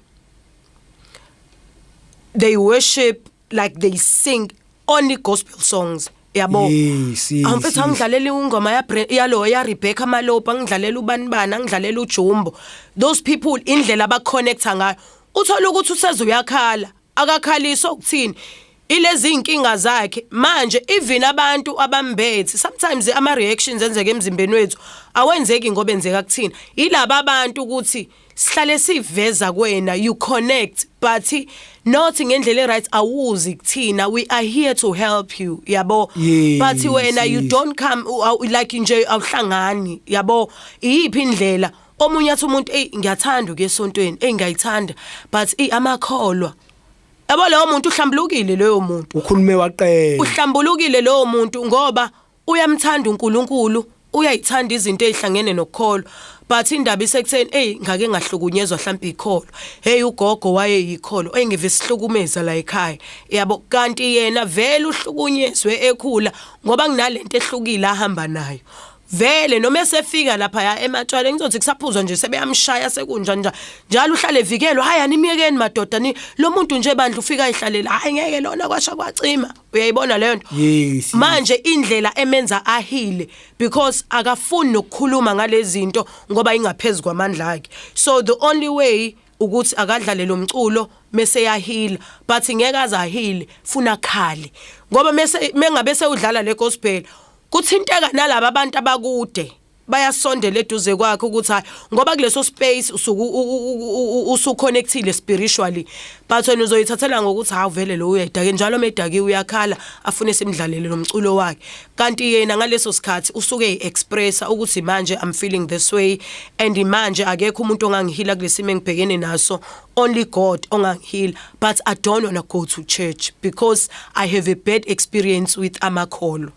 they worship, like they sing only gospel songs, yabo. Awumfethu, angidlalela ingoma ya yalo ya Rebecca Malope, angidlalela ubani bani, angidlalela uJumbo. Those people, indlela abaconnecta ngayo, uthola ukuthi useze uyakhala, akakhaliswa ukuthini, ilezi inkinga zakhe. Manje even abantu abambethe, sometimes ama reactions enzeke emzimbeni wethu awenzeki ngoba enzeka kuthina, yilaba abantu ukuthi sihlale siveza kwena, you connect but not ngendlela eright, awuzi kuthina. We are here to help you, yabo. But wena you don't come, like nje awuhlangani, yabo. Iyiphi indlela omunye athi umuntu, "Ey, ngiyathanda ukuya esontweni, ey, ngiyayithanda, but ey, amakholwa," yabo. Leyo muntu uhlambulukile leyo muntu. Ukhulume waqela. Uhlambulukile lowo muntu ngoba uyamthanda uNkulunkulu, uyayithanda izinto ezihlangene nokukholwa, but indaba isekutheni, "Hey, ngake ngahlukunyezwa mhlawumbe ikholo, hey, ugogo waye yikholo, hey, ngive sihlukumeza la ekhaya," yabo. Kanti yena vele uhlukunyezwe ekhula, ngoba kunalento ehlukile ahamba nayo vele. Noma esefika lapha ya ematshwaleni, ngizothi kusaphuzwa nje, sebeyamshaya, sekunjani njalo njalo, uhlale evikelwa. "Hayi, animiyekeni madoda, ni lo muntu nje bandla ufika ayihlalela, hayi, ngeke lona, kwasha kwacima." Uyayibona leyo nto? Yes. Manje indlela emenza ahile, because akafuni nokukhuluma ngalezi zinto ngoba ingaphezulu kwamandla akhe, so the only way ukuthi akadlale lo mculo mase yahila. But ngeke aze ahile, funa khale, ngoba mase mengabe sewudlala le gospel, kuthinteka nalabo abantu abakude, bayasondela eduze kwakhe, ukuthi hayi, ngoba kuleso space usuku usuconnectile spiritually. But wena uzoyithathela ngokuthi, "Hawu, vele lo uyayidake njalo, medaki uyakhala, afune simdlalele lo mculo wakhe." Kanti yena ngaleso sikhathi usuke expressa ukuthi, "Manje I'm feeling this way, and manje akekho umuntu ongangihila kulesimo engibhekene naso, only God ongangihila, but I don't want to go to church because I have a bad experience with amakholo."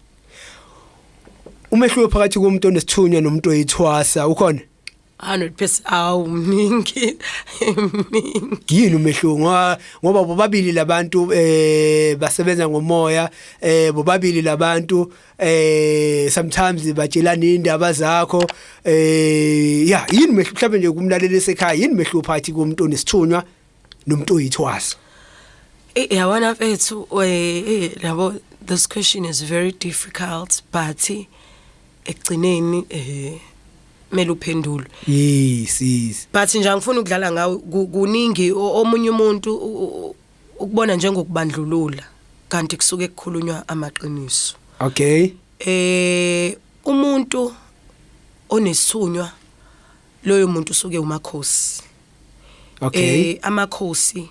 Umehluko phakathi komuntu onesithunywa nomuntu oyithwasa ukhona? 100%, awu, mningi, mningi. Yini umehluko? Ngoba bobabili labantu basebenza ngomoya, bobabili labantu sometimes batshelana indaba zakho. Ya, yini umehluko mhlawumbe nje kumlaleli esekhaya, yini umehluko phakathi komuntu onesithunywa nomuntu oyithwasa? Yabona mfethu, yabo, this question is very difficult, but ekugcineni kumele uphendule. yes yes But nje angifuni ukudlala ngawe, kuningi. Omunye umuntu Ukubona njengokubandlulula, kanti kusuke kukhulunywa amaqiniso. Umuntu onesithunywa, loyo muntu usuke umakhosi. Amakhosi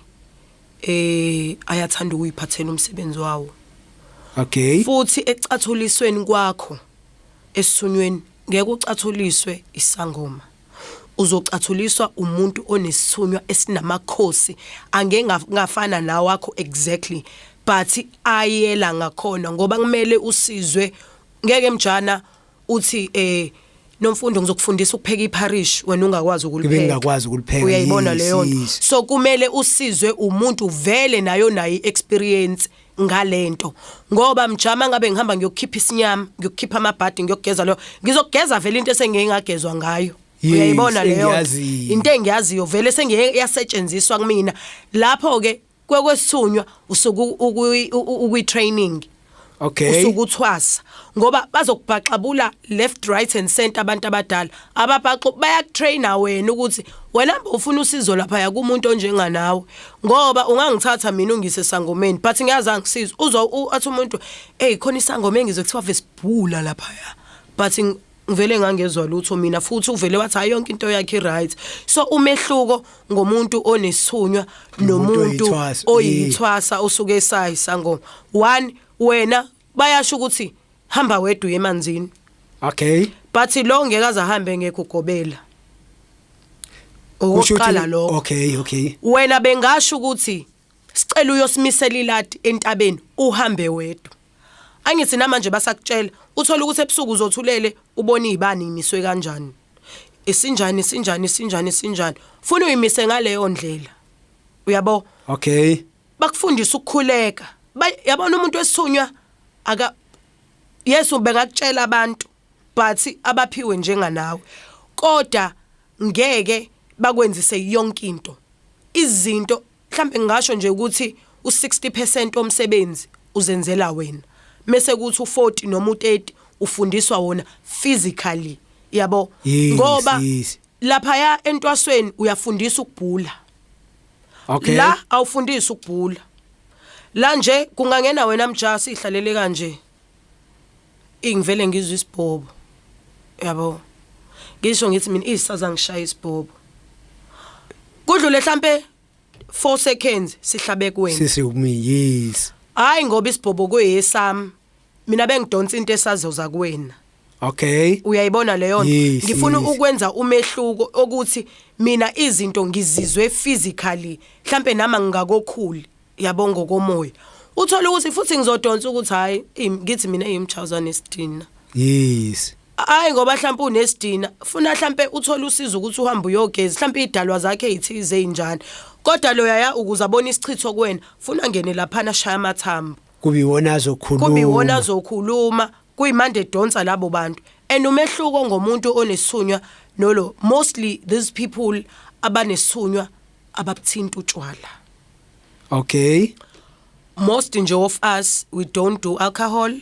ayathanda ukuyiphathela umsebenzi wawo. Futhi ecathulisweni kwakho esithunyweni, ngeke ucathuliswe isangoma, uzocathuliswa umuntu onesithunywa esinamakhosi angeke ngafana nawakho exactly, but ayela ngakhona, ngoba kumele usizwe. Ngeke mjana uthi, "Nomfundo, ngizokufundisa ukupheka iporridge," wena ungakwazi ukulipheka. Ngingakwazi ukulipheka. Uyayibona leyo nto? Yes. So kumele usizwe umuntu vele nayo nayo experience ngalento, ngoba mjama ngabe ngihamba ngiyokukhipha isinyama, ngiyokukhipha amabhadi, ngiyokugeza lo, ngizokugeza vele into esengeke ngagezwa ngayo. Uyayibona leyo nto? Engiyaziyo. Into engiyaziyo vele sengeke yasetshenziswa kumina. Lapho ke kwekwesithunywa usuku ukwi training, usukuthwasa, ngoba bazokubhaxabula left, right and center. Abantu abadala ababhaxu bayakutraina wena ukuthi wena hamba ufuna usizo lapha kumuntu onjenganawe, ngoba ungangithatha mina ungise sangomeni, but ngiyazi angisiza. Uzwa athi umuntu, "Hey, khona isangoma engizwe kuthiwa vesibhula lapha," but ngivele ngangezwa lutho mina, futhi uvele wathi hayi, yonke into yakhe right. So umehluko ngomuntu onesithunywa nomuntu nomuntu oyithwasa, oyithwasa osuke esayisangoma, one, wena bayasho ukuthi hamba wedwa uye emanzini, but lo ngeke aze ahambe ngekho ugobela. Kusho Okokuqala lokho. Okay okay Wena bengasho ukuthi sicela uyosimisela iladi entabeni, uhambe wedwa. Angithi namanje basakutshela, uthola ukuthi ebusuku uzothulele ubone izibani imiswe kanjani, isinjani, isinjani, isinjani, isinjani, funa uyimise ngaleyo ndlela, uyabo? Bakufundisa ukukhuleka. Yabona, umuntu wesithunywa aka, Yesu, bengakutshela abantu, but abaphiwe njenganawe, kodwa ngeke bakwenzise yonke into. Izinto mhlambe ngingasho nje ukuthi u60% womsebenzi uzenzela wena, mase kuthi u40 noma u30 ufundiswa wona physically, yabo? Ngoba lapha ya entwasweni uyafundisa ukubhula. La awufundisi ukubhula. La nje kungangena wena mja, sihlalele kanje, ingivele ngizwe isibhobo, yabo? Ngisho ngithi mina isaza ngishaya isibhobo, kudlule mhlambe 4 seconds sihlabe kuwena. Sisi kumi, yes. Hayi, ngoba isibhobo kuyesami mina, bengidonsa into esazoza kuwena. Uyayibona leyo nto? Yes. Ngifuna Yes. ukwenza umehluko ukuthi mina izinto ngizizwe physically, mhlambe nama ngingakokhuli, yabo, ngokomoya. Uthola ukuthi futhi ngizodonsa ukuthi hayi, ngithi mina eyimchawuza nesidina. Hayi, ngoba mhlawumbe unesidina, funa mhlawumbe uthole usizo ukuthi uhambe uyogeza, mhlawumbe idalwa zakhe ezithize ezinjani, kodwa loya ya ukuze abone isichitho kuwena, funa ngene laphana, ashaya amathambo. Kube iwona azokhuluma. Kube iwona azokhuluma, kuyimande donsa labo bantu. And umehluko ngomuntu onesithunywa nolo, mostly these people abanesithunywa ababuthinta utshwala. Most nje of us, we don't do alcohol,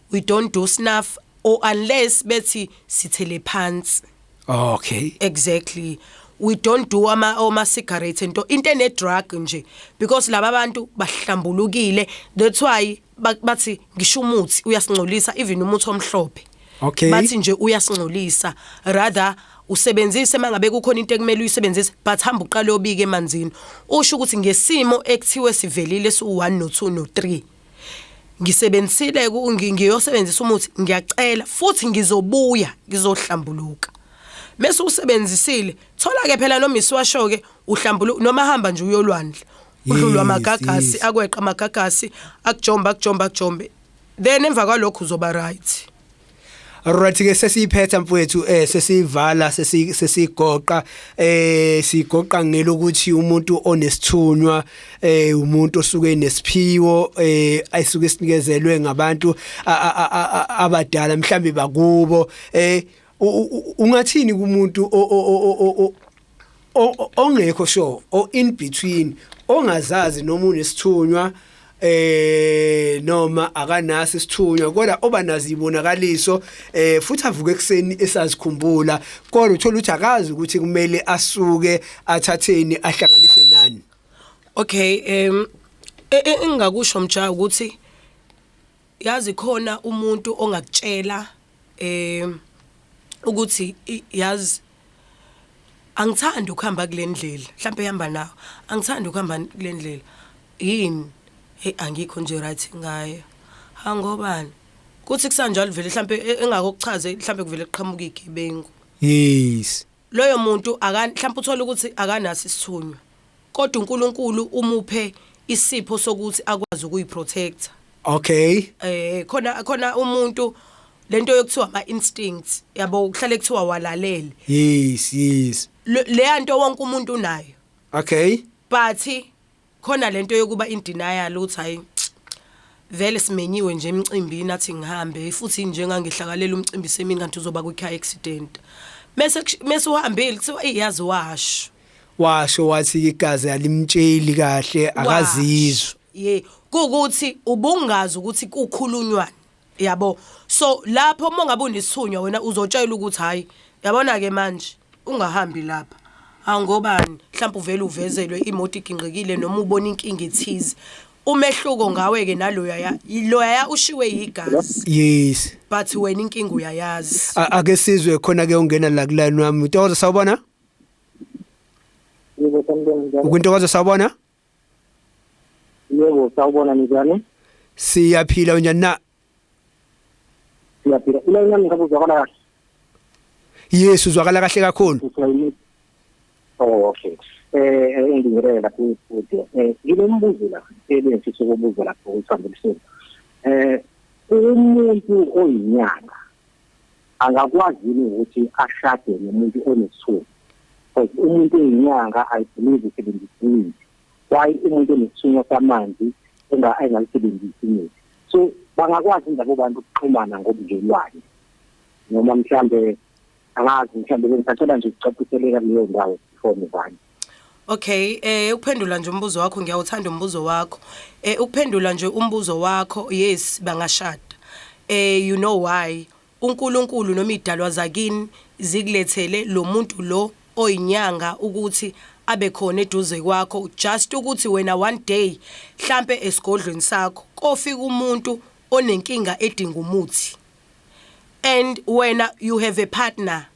we don't do snuff, or unless bethi sithele phansi. Exactly, we don't do ama cigarettes, into ene drug nje, because laba bantu bahlambulukile. That's why bathi ngisho umuthi uyasingcolisa, even umuthi omhlophe. Bathi nje uyasingcolisa, rather usebenzise mangabe kukhona into ekumele uyisebenzise, but hamba uqale obike emanzini, usho ukuthi ngesimo ekuthiwe sivelile su1 no2 no3, ngisebenzisile, ngiyosebenzisa umuthi, ngiyacela futhi ngizobuya ngizohlambuluka. Mase usebenzisile, thola ke phela noma isiwasho ke, uhlambuluka, noma hamba nje uyolwandle, udlulwa amagagasi, akweqa amagagasi, akujomba, akujomba, akujombe, then emva kwalokho uzoba right. Alright ke, sesiyiphetha mfowethu, sesivala, sesigoqa, sigoqa ngelokuthi umuntu onesithunywa, umuntu osuke nesiphiwo ayisuke sinikezelwe ngabantu abadala mhlambe bakubo. Ungathini kumuntu ongekho sure, o in between, ongazazi noma unesithunywa noma akanaso isithunywa, kodwa oba nazo ibonakaliso, futhi avuke ekseni esazikhumbula, kodwa uthola ukuthi akazi ukuthi kumele asuke athatheni, ahlanganise nani? Okay, Engingakusho mja ukuthi yazi khona umuntu ongakutshela ukuthi yazi angithandi ukuhamba kule ndlela, mhlawumbe ehamba nawe, angithandi ukuhamba kule ndlela. Yini? Hey, angikho nje right ngayo. Ha, ngobani? Kuthi kusanjalo vele mhlawumbe engakokuchaze, mhlawumbe kuvele kuqhamuka igebengu. Loyo muntu aka mhlawumbe uthola ukuthi akanaso isithunywa, kodwa uNkulunkulu umuphe isipho sokuthi akwazi ukuyiprotecta. Khona umuntu lento yokuthiwa ama instincts, yabo, kuhlale kuthiwa walalele. yes yes Leya nto wonke umuntu unayo. But khona lento yokuba in denial uthi, hayi, vele simenyiwe nje emcimbini, athi ngihambe futhi njengangihlakalela umcimbi semini, kanti uzoba kwi-car accident, mase uhambile kuthiwa iyazi washo. Washo wathi igazi alimtsheli kahle, akazizwa. Ye, kuukuthi ubungazi ukuthi kukhulunywani, yabo. So lapho uma ngabe unesithunywa wena uzotshela ukuthi, hayi, yabona ke manje ungahambi lapha. Angobani? Mhlawumbe uvele uvezelwe imoto iginqikile noma ubona inkinga ethize. Umehluko ngawe ke naloya ya loya ushiwe igazi. But wena inkinga uyayazi. Ake sizwe khona ke ungena la kuline wami. Ntokozo, sawubona. Yebo, sanibona, njani? Ukwintokozo, sawubona. Yebo, sawubona, njani? Siyaphila, unjani na? Siyaphila. Ilayini yami ngabe uzwakala kahle? Yes, uzwakala kahle kakhulu. Usayini. Oh, okay. Engibingelele lapho futhi. Nginombuzo la ebengifisa ukubuza lapho uThambiliseni. Umuntu oyinyanga angakwazi yini ukuthi ashade nomuntu onesithunywa? Because umuntu oyinyanga, I believe, usebenzisa imithi. Why umuntu onesithunywa samanzi engalisebenzisi imithi? So bangakwazi labo bantu ukuxhumana ngobudlelwane, noma mhlambe angazi, mhlambe bengisacela nje ukucaciseleka kuleyo ndawo before move. Okay, ukuphendula nje umbuzo wakho, ngiyawuthanda umbuzo wakho. Ukuphendula nje umbuzo wakho, yes, bangashada. You know why? uNkulunkulu noma idalwa zakini zikulethele lo muntu lo oyinyanga ukuthi abe khona eduze kwakho, just ukuthi wena one day mhlambe esigodlweni sakho kofika umuntu onenkinga edinga umuthi and wena you have a partner.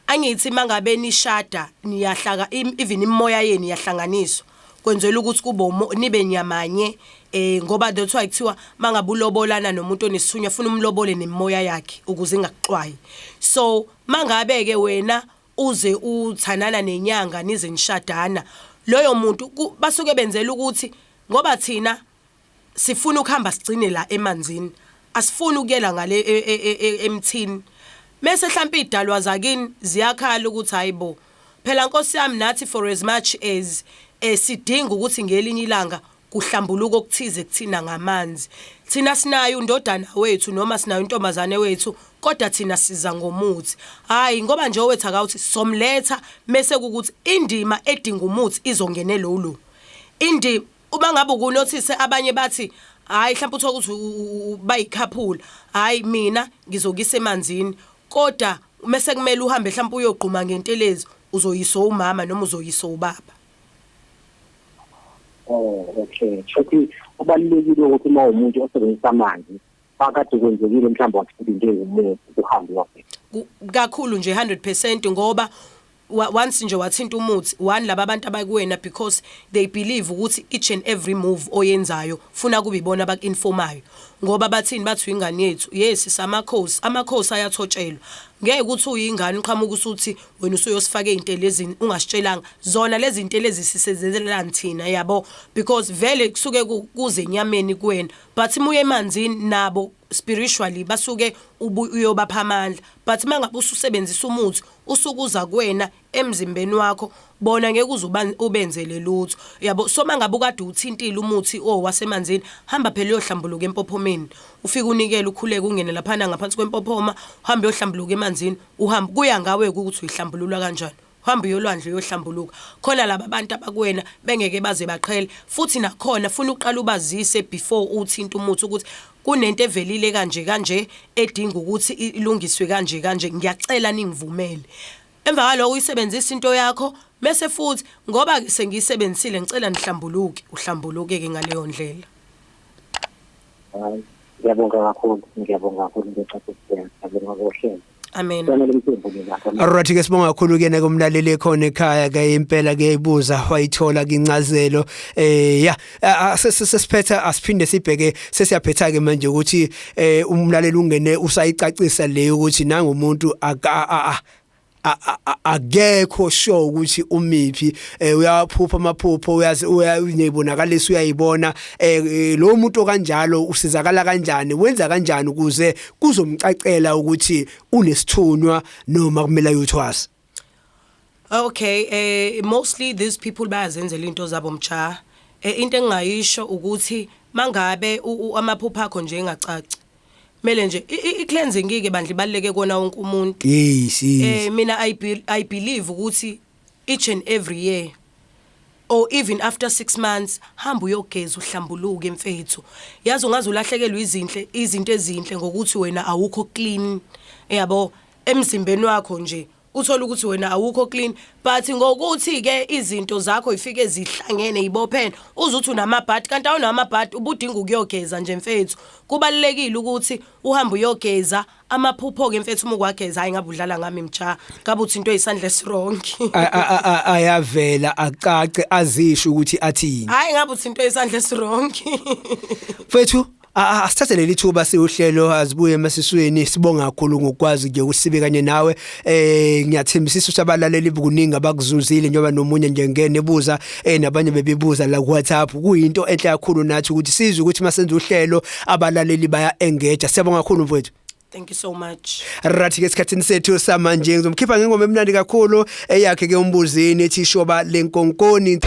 Angithi mangabe nishada niyahlaka, even imoya yenu iyahlanganiswa, kwenzela ukuthi kube nibe nyamanye, ngoba that's why kuthiwa mangabe ulobolana nomuntu onesithunywa funa umlobole nemimoya yakhe ukuze ingakuxwayi. So mangabe ke wena uze uthandana nenyanga nize nishadana, loyo muntu basuke benzela ukuthi ngoba thina sifuna ukuhamba sigcine la emanzini, asifuni ukuyela ngale emthini, mase mhlawumbe idalwa zakini ziyakhala ukuthi, hayibo phela Nkosi yami, nathi for as much as sidinga ukuthi ngelinye ilanga kuhlambuluka okuthize kuthina ngamanzi, thina sinayo undodana wethu noma sinayo intombazane wethu, kodwa thina siza ngomuthi. Hayi, ngoba nje owethu akawuthi somletha, mase kukuthi indima edinga umuthi izongenela lo indima. Uma ngabe ukunothise abanye bathi, hayi, mhlawumbe uthola ukuthi bayikhaphula, hayi, mina ngizokisa emanzini, kodwa mase kumele uhambe mhlawumbe uyogquma ngentelezi, uzoyiswa umama noma uzoyiswa ubaba. Oh, okay. Shuthi kubalulekile ukuthi uma umuntu osebenzisa amanzi phakathi kwenzekile mhlawumbe wathola into ewumuthi, uhambe wafika. Kakhulu nje, 100%, ngoba once nje wathinta umuthi one, laba abantu abakuwena, because they believe ukuthi each and every move oyenzayo funa kube ibona abaku-informayo, ngoba bathini? Bathi uyingane yethu. Yes, samakhosi, amakhosi ayathotshelwa. Ngeke ukuthi uyingane uqhamuka usuthi wena usuyosifaka ey'ntelezini ungasitshelanga. Zona lezi zintelezi sisezelelani thina, yabo, because vele kusuke kuze enyameni kuwena, but uma uye emanzini nabo spiritually basuke uyobapha amandla. But mangabe ususebenzisa umuthi usukuza kuwena emzimbeni wakho, bona ngeke uze ubenzele lutho, yabo. So mangabe ukade uthintile umuthi owasemanzini, hamba phela uyohlambuluka empophomeni, ufike unikele, ukhuleke, ungene laphana ngaphansi kwempophoma, uhambe uyohlambuluka emanzini, uhambe, kuya ngawe ukuthi uyihlambulula kanjani, uhambe uyolwandle uyohlambuluka khona. Laba bantu abakuwena bengeke baze baqhele. Futhi nakhona funa uqala ubazise before uthinta umuthi ukuthi kunento evelile kanje kanje edinga ukuthi ilungiswe kanje kanje, ngiyacela ningivumele. Emva kwaloko uyisebenzisa into yakho. Mese futhi ngoba sengiyisebenzisile, ngicela nihlambuluke, uhlambuluke ke ngaleyo ndlela. Hayi, ngiyabonga kakhulu, ngiyabonga kakhulu ngecacisa, ngiyabonga kohlelo. Amen. Kufanele mthembu ngakho. Alright ke, sibonga kakhulu ke kumlaleli ekhona ekhaya ke. Impela ke ibuza, wayithola incazelo. Ya, sesiphetha, asiphinde sibheke, sesiyaphetha ke manje ukuthi umlaleli ungene usayicacisa le ukuthi nangumuntu akekho sure ukuthi umiphi, uyaphupha amaphupho, uyazi, uyayibonakaliswa, uyayibona. Lo muntu kanjalo usizakala kanjani, wenza kanjani ukuze kuzomcacela ukuthi unesithunywa noma kumele ayothwasa? Okay, mostly these people bayazenzela into zabo, mcha. Into engingayisho ukuthi mangabe amaphupho akho nje engacaci, kumele nje i-cleansing ke bandla ibaluleke kona wonke umuntu. Mina I believe ukuthi each and every year or even after 6 months, hamba uyogeza, uhlambuluke, mfethu. Yazi ungaze ulahlekelwe izinhle, izinto ezinhle, ngokuthi wena awukho clean, yabo, emzimbeni wakho nje. Uthola ukuthi wena awukho clean, but ngokuthi ke izinto zakho ifike zihlangene, ibophene, uzuthi unamabhadi kanti awunamabhadi, ubudinga ukuyogeza nje, mfethu. Kubalulekile ukuthi uhambe uyogeza. Amaphupho ke, mfethu, uma ukwageza, hayi, ngabe udlala ngami, mcha, ngabe uthi into eyisandla esi-wrong. Ayavela acace, azisho ukuthi athini. Hayi, ngabe uthi into eyisandla esi-wrong. Mfethu, asithathe leli thuba siuhlelo azibuye emasisweni. Sibonga kakhulu ngokwazi nje ukusibe kanye nawe. Ngiyathembisisa ukuthi abalaleli kuningi abakuzuzile, njengoba nomunye nje ngene ebuza, nabanye bebebuza la ku WhatsApp. Kuyinto enhle kakhulu nathi ukuthi sizwe ukuthi masenza uhlelo abalaleli baya engage. Siyabonga kakhulu, mfowethu. Thank you so much. Right ke, esikhathini sethu samanje ngizomkhipha ngengoma emnandi kakhulu eyakhe ke uMbuzini ethi Shoba Lenkonkoni.